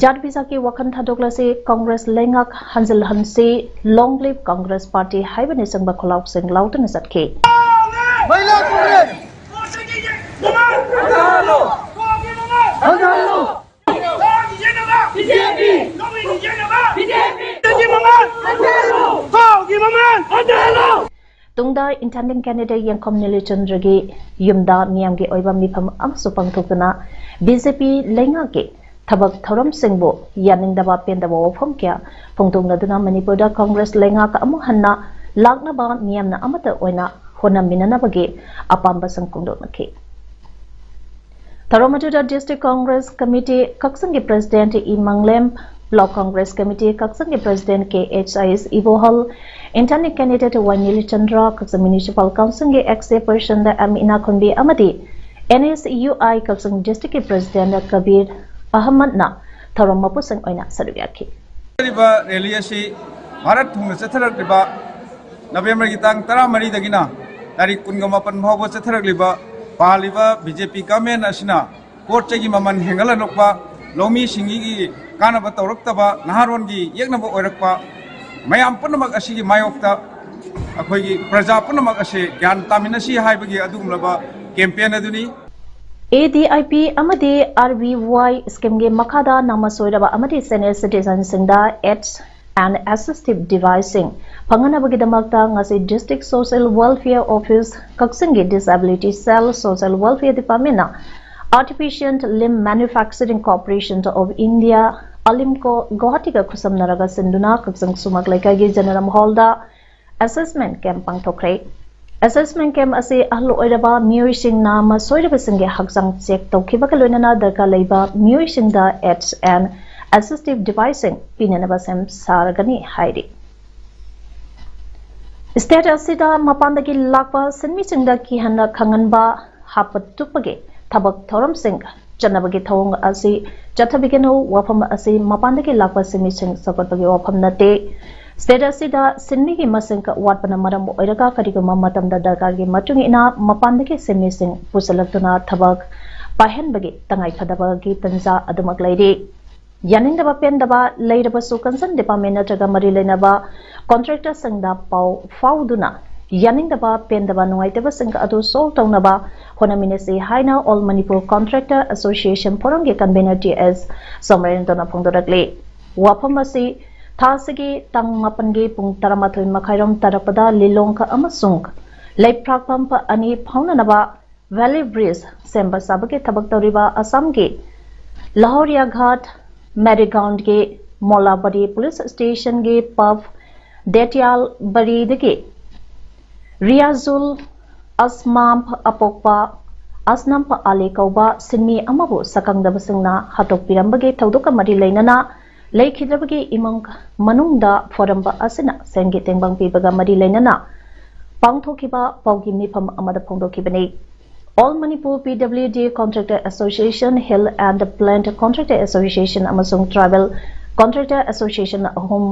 ꯖꯥꯠ ꯕꯤꯖꯥꯠꯀꯤ ꯋꯥꯈꯜ ꯊꯥꯗꯣꯛꯂꯁꯤ, Congress ꯂꯩꯉꯥꯛ ꯍꯟꯖꯤꯜꯍꯟꯁꯤ, Long live Congress Party ꯍꯥꯏꯕꯅꯆꯤꯡꯕ ꯈꯨꯜꯂꯥꯎꯁꯤꯡ ꯂꯥꯎꯗꯨꯅ ꯆꯠꯈꯤ꯫ ꯃꯍꯤꯂꯥ ꯀꯣꯡꯒ꯭ꯔꯦꯁ! ꯍꯟꯊꯍꯜꯂꯣ! ꯍꯟꯊꯍꯜꯂꯣ! ꯊꯥꯎꯒꯤ ꯃꯃꯜ ꯍꯟꯊꯍꯜꯂꯣ! ꯊꯥꯎꯒꯤ ꯃꯃꯜ ꯍꯟꯊꯍꯜꯂꯣ! ꯇꯨꯡꯗ Intending Candidate ꯌꯦꯡꯈꯣꯝ ꯅꯤꯂꯆꯟꯗ꯭ꯔꯒꯤ ꯌꯨꯝꯗ ꯃꯤꯌꯥꯝꯒꯤ ꯑꯣꯏꯕ ꯃꯤꯐꯝ ꯑꯃꯁꯨ ꯄꯥꯡꯊꯣꯛꯇꯨꯅ BJP ꯂꯩꯉꯥꯛꯀꯤ ꯊꯕꯛ ꯊꯧꯔꯝꯁꯤꯡꯕꯨ ꯌꯥꯅꯤꯡꯗꯕ ꯄꯦꯟꯗꯕ ꯋꯥꯐꯝ ꯀꯌꯥ ꯐꯣꯡꯗꯣꯛꯅꯗꯨꯅ ꯃꯅꯤꯄꯨꯔꯗ Congress ꯂꯩꯉꯥꯛ ꯑꯃꯨꯛ ꯍꯟꯅ ꯂꯥꯛꯅꯕ ꯃꯤꯌꯥꯝꯅ ꯑꯃꯠꯇ ꯑꯣꯏꯅ ꯍꯣꯠꯅꯃꯤꯟꯅꯅꯕꯒꯤ ꯑꯄꯥꯝꯕꯁꯤꯡ ꯐꯣꯡꯗꯣꯛꯅꯈꯤ꯫ ꯊꯧꯔꯝ ꯑꯗꯨꯗ District Congress Committee ꯀꯛꯆꯤꯡꯒꯤ President E ꯃꯪꯂꯦꯝ, Block Congress Committee ꯀꯛꯆꯤꯡꯒꯤ President ꯀꯦ ꯑꯩꯆ ꯑꯥꯏ ꯑꯦꯁ ꯏꯕꯣꯍꯜ, Intending Candidate ꯋꯥꯏ ꯅꯤꯂꯆꯟꯗ꯭ꯔ, ꯀꯛꯆꯤꯡ Municipal Councilꯒꯤ Ex Chairperson ꯑꯦꯝ ꯏꯅꯥꯈꯨꯟꯕꯤ ꯑꯃꯗꯤ NSUI ꯀꯛꯆꯤꯡ districtꯀꯤ President ꯀꯕꯤꯔ ꯑꯍꯃꯗꯅ ꯊꯧꯔꯝ ꯃꯄꯨꯁꯤꯡ ꯑꯣꯏꯅ ꯁꯔꯨꯛ ꯌꯥꯈꯤ꯫ ꯍꯥꯏꯔꯤꯕ rally ꯑꯁꯤ ꯚꯥꯔꯠ ꯊꯨꯡꯅ ꯆꯠꯊꯔꯛꯂꯤꯕ ꯅꯕꯦꯝꯕꯔꯒꯤ ꯇꯥꯡ ꯇꯔꯥꯃꯔꯤꯗꯒꯤꯅ ꯇꯥꯔꯤꯛ ꯀꯨꯟꯒ ꯃꯥꯄꯟ ꯐꯥꯎꯕ ꯆꯠꯊꯔꯛꯂꯤꯕ ꯄꯥꯜꯂꯤꯕ BJP government ꯑꯁꯤꯅ ꯄꯣꯠ ꯆꯩꯒꯤ ꯃꯃꯜ ꯍꯦꯟꯒꯠꯍꯜꯂꯛꯄ, ꯂꯧꯃꯤꯁꯤꯡꯒꯤ ꯀꯥꯟꯅꯕ ꯇꯧꯔꯛꯇꯕ, ꯅꯍꯥꯔꯣꯟꯒꯤ ꯌꯦꯛꯅꯕ ꯑꯣꯏꯔꯛꯄ, ꯃꯌꯥꯝ ꯄꯨꯝꯅꯃꯛ ꯑꯁꯤꯒꯤ ꯃꯥꯌꯣꯛꯇ ꯑꯩꯈꯣꯏꯒꯤ ꯄ꯭ꯔꯖꯥ ꯄꯨꯝꯅꯃꯛ ꯑꯁꯦ ꯒ꯭ꯌꯥꯟ ꯇꯥꯃꯤꯟꯅꯁꯤ ꯍꯥꯏꯕꯒꯤ ꯑꯗꯨꯒꯨꯝꯂꯕ ꯀꯦꯝꯄꯦꯟ ꯑꯗꯨꯅꯤ꯫ ꯑꯦ ꯗꯤ ꯑꯥꯏ ꯄꯤ ꯑꯃꯗꯤ ꯑꯥꯔ ꯕꯤ ꯋꯥꯏ ꯁ꯭ꯀꯤꯝꯒꯤ ꯃꯈꯥꯗ ꯅꯥꯃ ꯁꯣꯏꯔꯕ ꯑꯃꯗꯤ ꯁꯦꯅꯤꯌꯔ ꯁꯤꯇꯤꯖꯟꯁꯤꯡꯗ ꯑꯦꯗꯁ ꯑꯦꯟ ꯑꯦꯁꯤꯁꯇꯤꯚ ꯗꯤꯚꯥꯏꯁꯁꯤꯡ ꯐꯪꯍꯟꯅꯕꯒꯤꯗꯃꯛꯇ ꯉꯁꯤ ꯗꯤꯁꯇ꯭ꯔꯤꯛ ꯁꯣꯁꯤꯌꯦꯜ ꯋꯦꯜꯐꯤꯌꯔ ꯑꯣꯐꯤꯁ ꯀꯛꯆꯤꯡꯒꯤ ꯗꯤꯁꯑꯦꯕꯤꯂꯤꯇꯤ ꯁꯦꯜ ꯁꯣꯁꯤꯌꯦꯜ ꯋꯦꯜꯐꯤꯌꯔ ꯗꯤꯄꯥꯔꯠꯃꯦꯟꯅ artificial limb manufacturing corporation of India, ALIMCO, ꯒꯨꯋꯥꯍꯥꯇꯤꯒ ꯈꯨꯠꯁꯝꯅꯔꯒ ꯁꯤꯟꯗꯨꯅ ꯀꯛꯆꯤꯡ ꯁꯨꯃꯛ ꯂꯩꯀꯥꯏꯒꯤ ꯖꯦꯅꯔꯦꯜ ꯍꯣꯜꯗ ꯑꯦꯁꯦꯁꯃꯦꯟ ꯀꯦꯝꯞ ꯄꯥꯡꯊꯣꯛꯈ꯭ꯔꯦ꯫ ꯑꯦꯁꯦꯁꯃꯦꯟ ꯀꯦꯝꯞ ꯑꯁꯤ ꯑꯍꯜ ꯑꯣꯏꯔꯕ ꯃꯤꯑꯣꯏꯁꯤꯡ ꯅꯥꯃ ꯁꯣꯏꯔꯕꯁꯤꯡꯒꯤ ꯍꯛꯆꯥꯡ ꯆꯦꯛ ꯇꯧꯈꯤꯕꯒ ꯂꯣꯏꯅꯅ ꯗꯔꯀꯥꯔ ꯂꯩꯕ ꯃꯤꯑꯣꯏꯁꯤꯡꯗ ꯑꯦꯗꯁ ꯑꯦꯟ ꯑꯦꯁꯤꯁꯇꯤꯚ ꯗꯤꯚꯥꯏꯁꯁꯤꯡ ꯄꯤꯅꯅꯕ ꯁꯦꯝ ꯁꯥꯔꯒꯅꯤ ꯍꯥꯏꯔꯤ꯫ ꯁ꯭ꯇꯦꯠ ꯑꯁꯤꯗ ꯃꯄꯥꯟꯗꯒꯤ ꯂꯥꯛꯄ ꯁꯤꯟꯃꯤꯁꯤꯡꯗ ꯀꯤꯍꯟꯅ ꯈꯪꯍꯟꯕ ꯍꯥꯞꯄ ꯇꯨꯞꯄꯒꯤ ꯊꯕꯛ ꯊꯧꯔꯝꯁꯤꯡ ꯆꯠꯅꯕꯒꯤ ꯊꯧꯑꯣꯡ ꯑꯁꯤ ꯆꯠꯊꯕꯤꯒꯅꯨ꯫ ꯋꯥꯐꯝ ꯑꯁꯤ ꯃꯄꯥꯟꯗꯒꯤ ꯂꯥꯛꯄ ꯁꯤꯟꯃꯤꯁꯤꯡ ꯆꯥꯎꯈꯠꯄꯒꯤ ꯋꯥꯐꯝ ꯅꯠꯇꯦ꯫ ꯁ꯭ꯇꯦꯠ ꯑꯁꯤꯗ ꯁꯤꯟꯃꯤꯒꯤ ꯃꯁꯤꯡ ꯋꯥꯠꯄꯅ ꯃꯔꯝ ꯑꯣꯏꯔꯒ ꯀꯔꯤꯒꯨꯝꯕ ꯃꯇꯝꯗ ꯗꯔꯀꯥꯔꯒꯤ ꯃꯇꯨꯡ ꯏꯟꯅ ꯃꯄꯥꯟꯗꯒꯤ ꯁꯤꯟꯃꯤꯁꯤꯡ ꯄꯨꯁꯤꯜꯂꯛꯇꯨꯅ ꯊꯕꯛ ꯄꯥꯏꯍꯟꯕꯒꯤ ꯇꯉꯥꯏꯐꯗꯕꯒꯤ ꯇꯟꯖꯥ ꯑꯗꯨꯃꯛ ꯂꯩꯔꯤ꯫ ꯌꯥꯅꯤꯡꯗꯕ ꯄꯦꯟꯗꯕ ꯂꯩꯔꯕꯁꯨ ꯀꯟꯁꯔꯟ ꯗꯤꯄꯥꯔꯠꯃꯦꯟ ꯅꯠꯇ꯭ꯔꯒ ꯃꯔꯤ ꯂꯩꯅꯕ ꯀꯣꯟꯇ꯭ꯔꯦꯛꯇꯔꯁꯤꯡꯗ ꯄꯥꯎ ꯐꯥꯎꯗꯨꯅ ꯌꯥꯅꯤꯡꯗꯕ ꯄꯦꯟꯗꯕ ꯅꯨꯡꯉꯥꯏꯇꯕꯁꯤꯡ ꯑꯗꯨ ꯁꯣꯜꯕ ꯇꯧꯅꯕ ꯍꯣꯠꯅꯃꯤꯟꯅꯁꯤ ꯍꯥꯏꯅ ꯑꯣꯜ ꯃꯅꯤꯄꯨꯔ ꯀꯣꯟꯇ꯭ꯔꯦꯛꯇꯔ ꯑꯦꯁꯣꯁꯤꯌꯦꯁꯟ ꯐꯣꯔꯝꯒꯤ ꯀꯟꯚꯦꯅꯔ ꯇꯤ ꯑꯦꯁ ꯁꯣꯃꯔꯦꯟꯗ꯭ꯔꯅ ꯐꯣꯡꯗꯣꯔꯛꯂꯤ꯫ ꯋꯥꯐꯝ ꯑꯁꯤ ꯊꯥ ꯑꯁꯤꯒꯤ ꯇꯥꯡ ꯃꯥꯄꯟꯒꯤ ꯄꯨꯡ ꯇꯔꯥꯃꯥꯊꯣꯏ ꯃꯈꯥꯏꯔꯣꯝ ꯇꯥꯔꯛꯄꯗ ꯂꯤꯂꯣꯡ ꯑꯃꯁꯨꯡ ꯂꯩꯄ꯭ꯔꯥꯛꯄꯝ ꯑꯅꯤ ꯐꯥꯎꯅꯅꯕ ꯚꯦꯂꯤ ꯕ꯭ꯔꯤꯖ ꯁꯦꯝꯕ ꯁꯥꯕꯒꯤ ꯊꯕꯛ ꯇꯧꯔꯤꯕ ꯑꯁꯥꯝꯒꯤ ꯂꯍꯧꯔꯤꯌꯥꯒꯥꯠ ꯃꯦꯔꯤꯒꯥꯎꯟꯒꯤ ꯃꯣꯂꯥꯕꯔꯤ ꯄꯨꯂꯤꯁ ꯁ꯭ꯇꯦꯁꯟꯒꯤ ꯄꯕ ꯗꯦꯇꯤꯌꯥꯜ ꯕꯔꯤꯗꯒꯤ ꯔꯤꯌꯥꯖꯨꯜ ꯑꯁꯃꯥꯝ ꯑꯄꯣꯛꯄ ꯑꯁꯅꯝ ꯑꯂꯤ ꯀꯧꯕ ꯁꯤꯟꯃꯤ ꯑꯃꯕꯨ ꯁꯛꯈꯪꯗꯕꯁꯤꯡꯅ ꯍꯥꯠꯇꯣꯛꯄꯤꯔꯝꯕꯒꯤ ꯊꯧꯗꯣꯛꯀ ꯃꯔꯤ ꯂꯩꯅꯅ ꯂꯩꯈꯤꯗ꯭ꯔꯕꯒꯤ ꯏꯃꯨꯡ ꯃꯅꯨꯡꯗ ꯐꯣꯔꯝꯕ ꯑꯁꯤꯅ ꯁꯦꯟꯒꯤ ꯇꯦꯡꯕꯥꯡ ꯄꯤꯕꯒ ꯃꯔꯤ ꯂꯩꯅꯅ ꯄꯥꯡꯊꯣꯛꯈꯤꯕ ꯄꯥꯎꯒꯤ ꯃꯤꯐꯝ ꯑꯃꯗ ꯐꯣꯡꯗꯣꯛꯈꯤꯕꯅꯤ꯫ All Manipur P W D Contractor Association, Hill and Plain Contractor Association ꯑꯃꯁꯨꯡ Tribal Contractor Association ꯑꯍꯨꯝ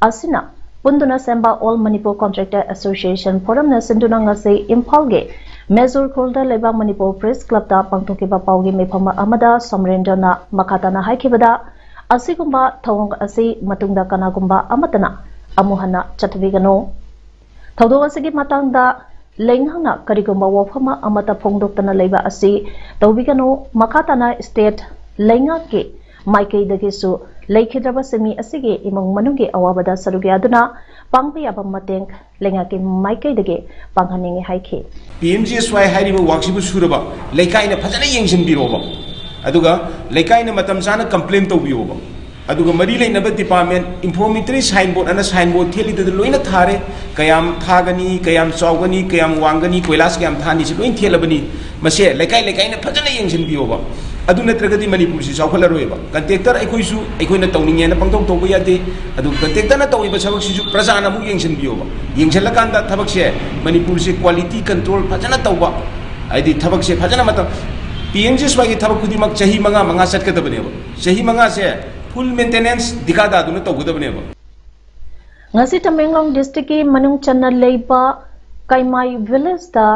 ꯑꯁꯤꯅ ꯄꯨꯟꯗꯨꯅ ꯁꯦꯝꯕ All Manipur Contractor Association Forumꯅ ꯁꯤꯟꯗꯨꯅ ꯉꯁꯤ ꯏꯝꯐꯥꯜꯒꯤ ꯃꯦꯖꯣꯔ ꯈꯨꯜꯗ ꯂꯩꯕ ꯃꯅꯤꯄꯨꯔ ꯄ꯭ꯔꯦꯁ ꯀ꯭ꯂꯕꯇ ꯄꯥꯡꯊꯣꯛꯈꯤꯕ ꯄꯥꯎꯒꯤ ꯃꯤꯐꯝ ꯑꯃꯗ ꯁꯣꯃꯔꯦꯟꯗ꯭ꯔꯅ ꯃꯈꯥ ꯇꯥꯅ ꯍꯥꯏꯈꯤꯕꯗ, ꯑꯁꯤꯒꯨꯝꯕ ꯊꯧꯑꯣꯡ ꯑꯁꯤ ꯃꯇꯨꯡꯗ ꯀꯅꯥꯒꯨꯝꯕ ꯑꯃꯠꯇꯅ ꯑꯃꯨꯛ ꯍꯟꯅ ꯆꯠꯊꯕꯤꯒꯅꯨ꯫ ꯊꯧꯗꯣꯛ ꯑꯁꯤꯒꯤ ꯃꯇꯥꯡꯗ ꯂꯩꯉꯥꯛꯅ ꯀꯔꯤꯒꯨꯝꯕ ꯋꯥꯐꯝ ꯑꯃꯠꯇ ꯐꯣꯡꯗꯣꯛꯇꯅ ꯂꯩꯕ ꯑꯁꯤ ꯇꯧꯕꯤꯒꯅꯨ꯫ ꯃꯈꯥ ꯇꯥꯅ ꯁ꯭ꯇꯦꯠ ꯂꯩꯉꯥꯛꯀꯤ ꯃꯥꯏꯀꯩꯗꯒꯤꯁꯨ ꯂꯩꯈꯤꯗ꯭ꯔꯕ ꯁꯤꯟꯃꯤ ꯑꯁꯤꯒꯤ ꯏꯃꯨꯡ ꯃꯅꯨꯡꯒꯤ ꯑꯋꯥꯕꯗ ꯁꯔꯨꯛ ꯌꯥꯗꯨꯅ ꯄꯥꯡꯕ ꯌꯥꯕ ꯃꯇꯦꯡ ꯂꯩꯉꯥꯛꯀꯤ ꯃꯥꯏꯀꯩꯗꯒꯤ ꯄꯥꯡꯍꯟꯅꯤꯡꯏ ꯍꯥꯏꯈꯤ꯫ ꯄꯤ ꯑꯦꯝ ꯖꯤ ꯑꯦꯁ ꯋꯥꯏ ꯍꯥꯏꯔꯤꯕ ꯋꯥꯛꯁꯤꯕꯨ ꯁꯨꯔꯕ ꯂꯩꯀꯥꯏꯅ ꯐꯖꯅ ꯌꯦꯡꯁꯤꯟꯕꯤꯔꯣꯕ, ꯑꯗꯨꯒ ꯂꯩꯀꯥꯏꯅ ꯃꯇꯝ ꯆꯥꯅ ꯀꯝꯄ꯭ꯂꯦꯟ ꯇꯧꯕꯤꯌꯣꯕ, ꯑꯗꯨꯒ ꯃꯔꯤ ꯂꯩꯅꯕ ꯗꯤꯄꯥꯔꯠꯃꯦꯟ, ꯏꯟꯐꯣꯔꯃꯦꯇꯔꯤ ꯁꯥꯏꯟꯕꯣꯔꯗ ꯑꯅ ꯁꯥꯏꯟꯕꯣꯔꯗ ꯊꯦꯠꯂꯤꯗꯨꯗ ꯂꯣꯏꯅ ꯊꯥꯔꯦ꯫ ꯀꯌꯥꯝ ꯊꯥꯒꯅꯤ, ꯀꯌꯥꯝ ꯆꯥꯎꯒꯅꯤ, ꯀꯌꯥꯝ ꯋꯥꯡꯒꯅꯤ, ꯀꯣꯏꯂꯥꯁ ꯀꯌꯥꯝ ꯊꯥꯅꯤ, ꯁꯤ ꯂꯣꯏꯅ ꯊꯦꯠꯂꯕꯅꯤ꯫ ꯃꯁꯦ ꯂꯩꯀꯥꯏ ꯂꯩꯀꯥꯏꯅ ꯐꯖꯅ ꯌꯦꯡꯁꯤꯟꯕꯤꯌꯣꯕ꯫ ꯑꯗꯨ ꯅꯠꯇ꯭ꯔꯒꯗꯤ ꯃꯅꯤꯄꯨꯔꯁꯤ ꯆꯥꯎꯈꯠꯂꯔꯣꯏꯕ꯫ ꯀꯟꯇ꯭ꯔꯦꯛꯇꯔ ꯑꯩꯈꯣꯏꯁꯨ ꯑꯩꯈꯣꯏꯅ ꯇꯧꯅꯤꯡꯉꯦꯅ ꯄꯪꯇꯧ ꯇꯧꯕ ꯌꯥꯗꯦ꯫ ꯑꯗꯨ ꯀꯟꯇ꯭ꯔꯦꯛꯇꯔꯅ ꯇꯧꯔꯤꯕ ꯊꯕꯛꯁꯤꯁꯨ ꯄ꯭ꯔꯖꯥꯅ ꯑꯃꯨꯛ ꯌꯦꯡꯁꯤꯟꯕꯤꯌꯣꯕ꯫ ꯌꯦꯡꯁꯤꯜꯂꯀꯥꯟꯗ ꯊꯕꯛꯁꯦ ꯃꯅꯤꯄꯨꯔꯁꯤ ꯀ꯭ꯋꯥꯂꯤꯇꯤ ꯀꯟꯇ꯭ꯔꯣꯜ ꯐꯖꯅ ꯇꯧꯕ, ꯍꯥꯏꯗꯤ ꯊꯕꯛꯁꯦ ꯐꯖꯅ ꯃꯇꯝ, ꯄꯤ ꯑꯦꯝ ꯖꯤ ꯑꯦꯁ ꯋꯥꯏꯒꯤ ꯊꯕꯛ ꯈꯨꯗꯤꯡꯃꯛ ꯆꯍꯤ ꯃꯉꯥ ꯃꯉꯥ ꯆꯠꯀꯗꯕꯅꯦꯕ꯫ ꯆꯍꯤ ꯃꯉꯥꯁꯦ ꯐꯨꯜ ꯃꯦꯟꯇꯦꯅꯦꯟꯁ ꯗꯤꯀꯥꯗꯥꯗꯨꯅ ꯇꯧꯒꯗꯕꯅꯦꯕ꯫ ꯉꯁꯤ ꯇꯃꯦꯡꯂꯣꯡ ꯗꯤꯁꯇ꯭ꯔꯤꯛꯀꯤ ꯃꯅꯨꯡ ꯆꯟꯅ ꯂꯩꯕ ꯀꯥꯏꯃꯥꯏ ꯚꯤꯂꯦꯖꯇ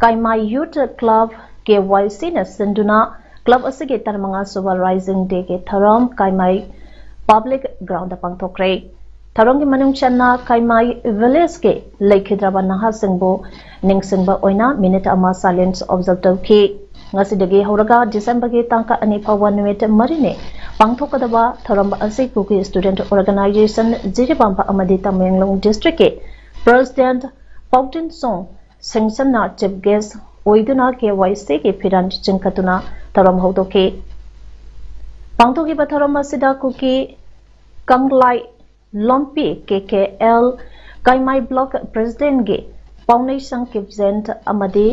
ꯀꯥꯏꯃꯥꯏ ꯌꯨꯊ ꯀ꯭ꯂꯕ, ꯀꯦ ꯋꯥꯏ ꯁꯤꯅ ꯁꯤꯟꯗꯨꯅ ꯀ꯭ꯂꯕ ꯑꯁꯤꯒꯤ ꯇꯔꯥꯃꯉꯥ ꯁꯨꯕ ꯔꯥꯏꯖꯤꯡ ꯗꯦꯒꯤ ꯊꯧꯔꯝ ꯀꯥꯏꯃꯥꯏ ꯄꯕ꯭ꯂꯤꯛ ꯒ꯭ꯔꯥꯎꯟꯗ ꯄꯥꯡꯊꯣꯛꯈ꯭ꯔꯦ꯫ ꯊꯧꯔꯝꯒꯤ ꯃꯅꯨꯡ ꯆꯟꯅ ꯀꯥꯏꯃꯥꯏ ꯚꯤꯂꯦꯖꯀꯤ ꯂꯩꯈꯤꯗ꯭ꯔꯕ ꯅꯍꯥꯁꯤꯡꯕꯨ ꯅꯤꯡꯁꯤꯡꯕ ꯑꯣꯏꯅ ꯃꯤꯅꯤꯠ ꯑꯃ ꯁꯥꯏꯂꯦꯟꯁ ꯑꯣꯕꯖꯔꯕ ꯇꯧꯈꯤ꯫ ꯉꯁꯤꯗꯒꯤ ꯍꯧꯔꯒ ꯗꯤꯁꯦꯝꯕꯔꯒꯤ ꯇꯥꯡ ꯑꯅꯤ ꯐꯥꯎꯕ ꯅꯨꯃꯤꯠ ꯃꯔꯤꯅꯤ ꯄꯥꯡꯊꯣꯛꯀꯗꯕ ꯊꯧꯔꯝ ꯑꯁꯤ ꯀꯨꯀꯤ ꯁ꯭ꯇꯨꯗꯦꯟꯠ ꯑꯣꯔꯒꯅꯥꯏꯖꯦꯁꯟ ꯖꯤꯔꯤꯕꯥꯝ ꯑꯃꯗꯤ ꯇꯃꯦꯡꯂꯣꯡ ꯗꯤꯁꯇ꯭ꯔꯤꯛꯀꯤ ꯄ꯭ꯔꯦꯁꯤꯗꯦꯟꯠ ꯄꯥꯎꯇꯤꯟꯁꯣꯡ ꯁꯤꯡꯁꯟꯅ ꯆꯤꯐ ꯒꯦꯁ꯭ꯠ ꯑꯣꯏꯗꯨꯅ ꯀꯦ ꯋꯥꯏ ꯁꯤꯒꯤ ꯐꯤꯔꯥꯟ ꯆꯤꯡꯈꯠꯇꯨꯅ ꯊꯧꯔꯝ ꯍꯧꯗꯣꯛꯈꯤ꯫ ꯄꯥꯡꯊꯣꯛꯈꯤꯕ ꯊꯧꯔꯝ ꯑꯁꯤꯗ ꯀꯨꯀꯤ ꯀꯪꯂꯥꯏ ꯂꯣꯝꯄꯤ, ꯀꯦ ꯀꯦ ꯑꯦꯜ, ꯀꯥꯏꯃꯥꯏ ꯕ꯭ꯂꯣꯛ ꯄ꯭ꯔꯦꯁꯤꯗꯦꯟꯠꯀꯤ ꯄꯥꯎꯅꯩꯁꯪ ꯀꯤꯞꯖꯦꯟ ꯑꯃꯗꯤ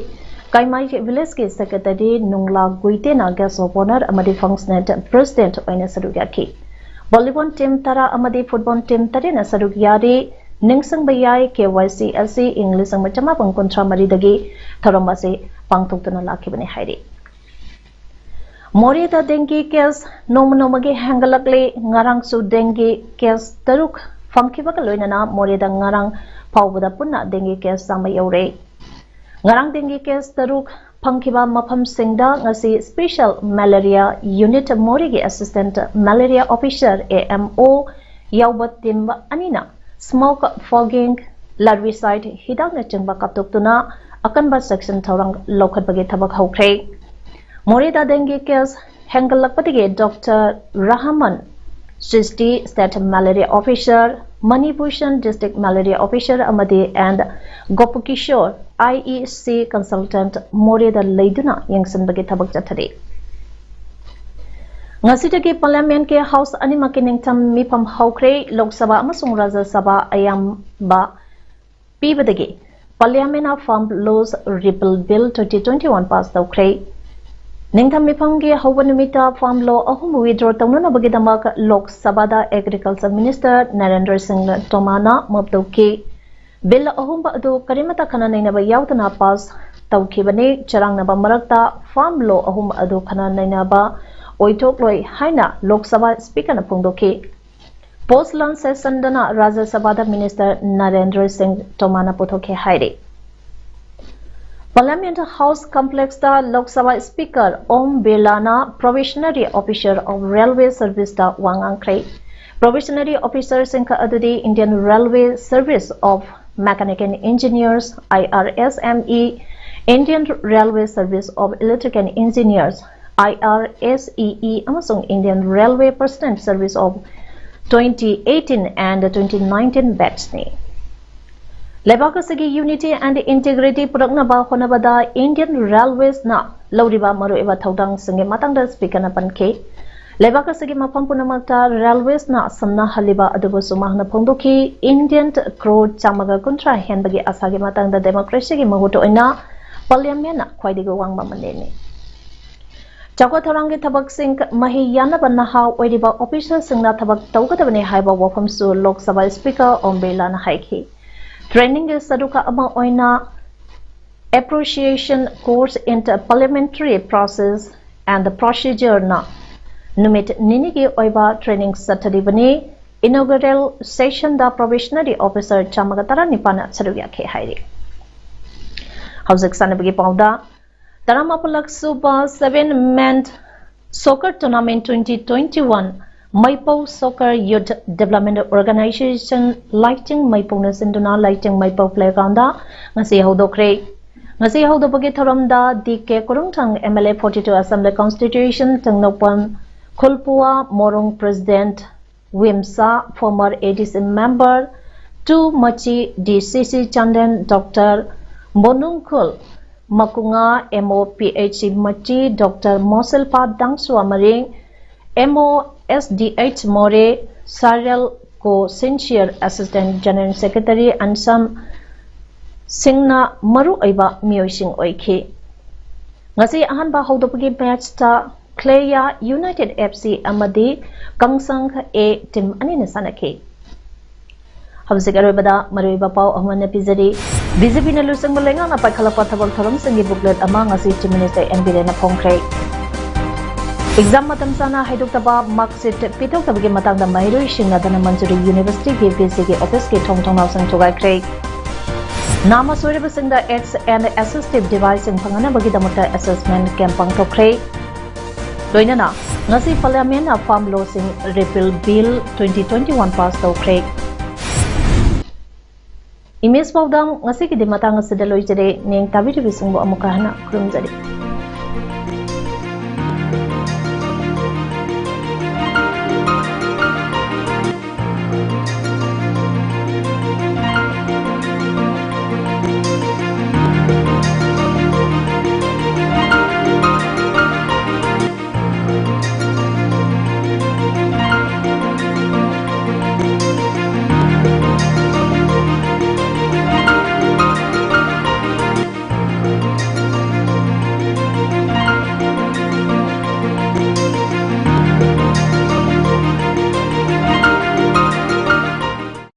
ꯀꯥꯏꯃꯥꯏ ꯚꯤꯂꯦꯖꯀꯤ ꯁꯦꯀ꯭ꯔꯦꯇꯔꯤ ꯅꯨꯡꯂꯥ ꯒꯨꯏꯇꯦꯅ ꯒꯦꯁ꯭ꯠ ꯑꯣꯐ ꯑꯣꯅꯔ ꯑꯃꯗꯤ ꯐꯪꯁꯅꯦꯜ ꯄ꯭ꯔꯦꯁꯤꯗꯦꯟꯠ ꯑꯣꯏꯅ ꯁꯔꯨꯛ ꯌꯥꯈꯤ꯫ ꯚꯣꯂꯤꯕꯣꯜ ꯇꯤꯝ ꯇꯔꯥ ꯑꯃꯗꯤ ꯐꯨꯠꯕꯣꯜ ꯇꯤꯝ ꯇꯔꯦꯠꯅ ꯁꯔꯨꯛ ꯌꯥꯔꯤ꯫ ꯅꯤꯡꯁꯤꯡꯕ ꯌꯥꯏ, ꯀꯦ ꯋꯥꯏ ꯁꯤ ꯑꯁꯤ ꯏꯪ ꯂꯤꯁꯤꯡ ꯑꯃ ꯆꯃꯥꯄꯟ ꯀꯨꯟꯊ꯭ꯔꯥ ꯃꯔꯤꯗꯒꯤ ꯊꯧꯔꯝ ꯑꯁꯤ ꯄꯥꯡꯊꯣꯛꯇꯨꯅ ꯂꯥꯛꯈꯤꯕꯅꯤ ꯍꯥꯏꯔꯤ꯫ ꯃꯣꯔꯦꯗ ꯗꯦꯡꯒꯤ ꯀꯦꯁ ꯅꯣꯡꯃ ꯅꯣꯡꯃꯒꯤ ꯍꯦꯟꯒꯠꯂꯛꯂꯤ꯫ ꯉꯔꯥꯡꯁꯨ ꯗꯦꯡꯒꯤ ꯀꯦꯁ ꯇꯔꯨꯛ ꯐꯪꯈꯤꯕꯒ ꯂꯣꯏꯅꯅ ꯃꯣꯔꯦꯗ ꯉꯔꯥꯡ ꯐꯥꯎꯕꯗ ꯄꯨꯟꯅ ꯗꯦꯡꯒꯤ ꯀꯦꯁ ꯆꯥꯝꯃ ꯌꯧꯔꯦ꯫ ꯉꯔꯥꯡ dengue case ꯇꯔꯨꯛ ꯐꯪꯈꯤꯕ ꯃꯐꯝꯁꯤꯡꯗ ꯉꯁꯤ Special Malaria Unit ꯃꯣꯔꯦꯒꯤ Assistant Malaria Officer, A M O, ꯌꯥꯎꯕ team ꯑꯅꯤꯅ smoke fogging, larvicide ꯍꯤꯗꯥꯛꯅꯆꯤꯡꯕ ꯀꯥꯞꯊꯣꯛꯇꯨꯅ ꯑꯀꯟꯕ ꯆꯦꯛꯁꯤꯟ ꯊꯧꯔꯥꯡ ꯂꯧꯈꯠꯄꯒꯤ ꯊꯕꯛ ꯍꯧꯈ꯭ꯔꯦ꯫ ꯃꯣꯔꯦꯗ dengue case ꯍꯦꯟꯒꯠꯂꯛꯄꯗꯒꯤ Doctor Rahman Chisti, State Malaria Officer, Manibhushan, District Malaria Officer, ꯑꯃꯗꯤ N Gopakishore, I E C Consultant, ꯃꯣꯔꯦꯗ ꯂꯩꯗꯨꯅ ꯌꯦꯡꯁꯤꯟꯕꯒꯤ ꯊꯕꯛ ꯆꯠꯊꯔꯤ꯫ ꯉꯁꯤꯗꯒꯤ Parliamentꯀꯤ House ꯑꯅꯤꯃꯛꯀꯤ ꯅꯤꯡꯊꯝ ꯃꯤꯐꯝ ꯍꯧꯈ꯭ꯔꯦ꯫ ꯂꯣꯛ ꯁꯚꯥ ꯑꯃꯁꯨꯡ ꯔꯥꯖ꯭ꯌ ꯁꯚꯥ ꯑꯌꯥꯝꯕ ꯄꯤꯕꯗꯒꯤ Parliamentꯅ Farm Laws Repeal Bill twenty twenty-one pass ꯇꯧꯈ꯭ꯔꯦ꯫ ꯅꯤꯡꯊꯝ ꯃꯤꯐꯝꯒꯤ ꯍꯧꯕ ꯅꯨꯃꯤꯠꯇ farm law ꯑꯍꯨꯝ withdraw ꯇꯧꯅꯅꯕꯒꯤꯗꯃꯛ ꯂꯣꯛ ꯁꯚꯥꯗ Agriculture Minister ꯅꯔꯦꯟꯗ꯭ꯔ ꯁꯤꯡ ꯇꯣꯃꯥꯔꯅ move ꯇꯧꯈꯤ꯫ Bill ꯑꯍꯨꯝ ꯑꯗꯨ ꯀꯔꯤꯃꯠꯇ ꯈꯟꯅ ꯅꯩꯅꯕ ꯌꯥꯎꯗꯅ pass ꯇꯧꯈꯤꯕꯅꯤ꯫ ꯆꯔꯥꯡꯅꯕ ꯃꯔꯛꯇ farm law ꯑꯍꯨꯝ ꯑꯗꯨ ꯈꯟꯅ ꯅꯩꯅꯕ ꯑꯣꯏꯊꯣꯛꯂꯣꯏ ꯍꯥꯏꯅ ꯂꯣꯛ ꯁꯚꯥ Speakerꯅ ꯐꯣꯡꯗꯣꯛꯈꯤ꯫ Post lunch sessionꯗꯅ ꯔꯥꯖ꯭ꯌ ꯁꯚꯥꯗ Minister ꯅꯔꯦꯟꯗ꯭ꯔ ꯁꯤꯡ ꯇꯣꯃꯥꯔꯅ ꯄꯨꯊꯣꯛꯈꯤ ꯍꯥꯏꯔꯤ꯫ Parliament House Complexꯇ Lok Sabha Speaker Om ꯕꯤꯔꯂꯥꯅ Probationary Officer of Railway Serviceꯇ ꯋꯥ ꯉꯥꯡꯈ꯭ꯔꯦ꯫ Probationary Officerꯁꯤꯡ ꯑꯗꯨꯗꯤ Indian Railway Service of Mechanical Engineers, I R S M E, Indian Railway Service of Electrical Engineers, I R S E E, ꯑꯃꯁꯨꯡ Indian Railway Personnel Service of twenty eighteen and twenty nineteen batchꯅꯤ꯫ ꯂꯩꯕꯥꯛ ꯑꯁꯤꯒꯤ unity and integrity ꯄꯨꯔꯛꯅꯕ ꯍꯣꯠꯅꯕꯗ Indian Railwaysꯅ ꯂꯧꯔꯤꯕ ꯃꯔꯨꯑꯣꯏꯕ ꯊꯧꯗꯥꯡꯁꯤꯡꯒꯤ ꯃꯇꯥꯡꯗ Speakerꯅ ꯄꯟꯈꯤ꯫ ꯂꯩꯕꯥꯛ ꯑꯁꯤꯒꯤ ꯃꯐꯝ ꯄꯨꯝꯅꯃꯛꯇ Railwaysꯅ ꯁꯝꯅꯍꯜꯂꯤꯕ ꯑꯗꯨꯕꯨꯁꯨ ꯃꯍꯥꯛꯅ ꯐꯣꯡꯗꯣꯛꯈꯤ꯫ Indian crore ꯆꯥꯝꯃꯒ ꯀꯨꯟꯊ꯭ꯔꯥ ꯍꯦꯟꯕꯒꯤ ꯑꯥꯁꯥꯒꯤ ꯃꯇꯥꯡꯗ democracyꯒꯤ ꯃꯍꯨꯠ ꯑꯣꯏꯅ Parliamentꯅ ꯈ꯭ꯋꯥꯏꯗꯒꯤ ꯋꯥꯡꯕ ꯃꯅꯦꯅꯤ꯫ ꯆꯥꯎꯈꯠ ꯊꯧꯔꯥꯡꯒꯤ ꯊꯕꯛꯁꯤꯡ ꯃꯍꯩ ꯌꯥꯟꯅꯕ ꯅꯍꯥ ꯑꯣꯏꯔꯤꯕ officerꯁꯤꯡꯅ ꯊꯕꯛ ꯇꯧꯒꯗꯕꯅꯤ ꯍꯥꯏꯕ ꯋꯥꯐꯝꯁꯨ ꯂꯣꯛ ꯁꯚꯥ Speaker ꯑꯣꯝ ꯕꯤꯔꯂꯥꯅ ꯍꯥꯏꯈꯤ꯫ Trainingꯒꯤ ꯁꯔꯨꯛ ꯑꯃ ꯑꯣꯏꯅ Appreciation Course in Parliamentary Process and Procedureꯅ ꯅꯨꯃꯤꯠ ꯅꯤꯅꯤꯒꯤ ꯑꯣꯏꯕ training ꯆꯠꯊꯔꯤꯕꯅꯤ꯫ Inaugural sessionꯗ Probationary Officer ꯆꯥꯝꯃꯒ ꯇꯔꯥꯅꯤꯄꯥꯟꯅ ꯁꯔꯨꯛ ꯌꯥꯈꯤ ꯍꯥꯏꯔꯤ꯫ ꯍꯧꯖꯤꯛ ꯁꯥꯟꯅꯕꯒꯤ ꯄꯥꯎꯗ, ꯇꯔꯥꯃꯥꯄꯜꯂꯛ ꯁꯨꯕ Seven Men Soccer Tournament twenty twenty-one ꯃꯩꯄꯧ Soccer Youth Development Organization ꯂꯥꯏꯆꯤꯡ ꯃꯩꯄꯧꯅ ꯁꯤꯟꯗꯨꯅ ꯂꯥꯏꯆꯤꯡ ꯃꯩꯄꯧ playground ꯗ ꯉꯁꯤ ꯍꯧꯗꯣꯛꯈ꯭ꯔꯦ꯫ ꯉꯁꯤ ꯍꯧꯗꯣꯛꯄꯒꯤ ꯊꯧꯔꯝꯗ D K ꯀꯣꯔꯨꯝꯊꯪ, M L A, forty-two Assembly Constitution, Tengnoupal ꯈꯨꯜꯄꯨꯋꯥ ꯃꯣꯔꯣꯡ, President ꯋꯤꯝꯁꯥ, former A D C member, two ꯃꯆꯤ, D C C Chandel, Doctor ꯕꯣꯅꯨꯡꯈꯨꯜ ꯃꯀꯨꯉꯥ, M O P H ꯃꯆꯤ, Doctor ꯃꯣꯁꯤꯜꯄꯥ ꯗꯥꯡꯁꯨꯋꯥ ꯃꯔꯤꯡ, M O S D H ꯃꯣꯔꯦ, Cyril ꯀꯣ Sincere, Assistant General Secretary, ꯑꯟꯁꯝ ꯁꯤꯡꯅ ꯃꯔꯨꯑꯣꯏꯕ ꯃꯤꯑꯣꯏꯁꯤꯡ ꯑꯣꯏꯈꯤ꯫ ꯉꯁꯤ ꯑꯍꯥꯟꯕ ꯍꯧꯗꯣꯛꯄꯒꯤ match ꯇ ꯈ꯭ꯂꯦꯌꯥ United F C ꯑꯃꯗꯤ ꯀꯪꯁꯪ A team ꯑꯅꯤꯅ ꯁꯥꯟꯅꯈꯤ꯫ ꯍꯧꯖꯤꯛ ꯑꯔꯣꯏꯕꯗ ꯃꯔꯨꯑꯣꯏꯕ ꯄꯥꯎ ꯑꯃꯅ ꯄꯤꯖꯔꯤ꯫ B J P ꯅ ꯂꯨꯆꯤꯡꯕ ꯂꯩꯉꯥꯛꯅ ꯄꯥꯏꯈꯠꯂꯛꯄ ꯊꯕꯛ ꯊꯧꯔꯝꯁꯤꯡꯒꯤ booklet ꯑꯃ ꯉꯁꯤ Chief Minister N Biren ꯅ ꯐꯣꯡꯈ꯭ꯔꯦ꯫ Exam ꯃꯇꯝ ꯆꯥꯅ ꯍꯥꯏꯗꯣꯛꯇꯕ, mark sheet ꯄꯤꯊꯣꯛꯇꯕꯒꯤ ꯃꯇꯥꯡꯗ ꯃꯍꯩꯔꯣꯏꯁꯤꯡꯅ ꯙꯅꯃꯟꯖꯨꯔꯤ University ꯒꯤ V C ꯒꯤ office ꯀꯤ ꯊꯣꯡ ꯊꯣꯡꯅꯥꯎꯁꯤꯡ ꯊꯨꯒꯥꯏꯈ꯭ꯔꯦ꯫ ꯅꯥꯃ ꯁꯣꯏꯔꯕꯁꯤꯡꯗ aids and assistive device ꯁꯤꯡ ꯐꯪꯍꯟꯅꯕꯒꯤꯗꯃꯛꯇ assessment camp ꯄꯥꯡꯊꯣꯛꯈ꯭ꯔꯦ꯫ ꯂꯣꯏꯅꯅ ꯉꯁꯤ Parliament ꯅ farm law ꯁꯤꯡ repeal bill twenty twenty-one pass ꯇꯧꯈ꯭ꯔꯦ꯫ Image ꯄꯥꯎꯗꯝ ꯉꯁꯤꯒꯤꯗꯤ ꯃꯇꯥꯡ ꯑꯁꯤꯗ ꯂꯣꯏꯖꯔꯦ꯫ ꯅꯤꯡ ꯇꯥꯕꯤꯔꯤꯕꯁꯤꯡꯕꯨ ꯑꯃꯨꯛꯀ ꯍꯟꯅ ꯈꯨꯔꯨꯝꯖꯔꯤ꯫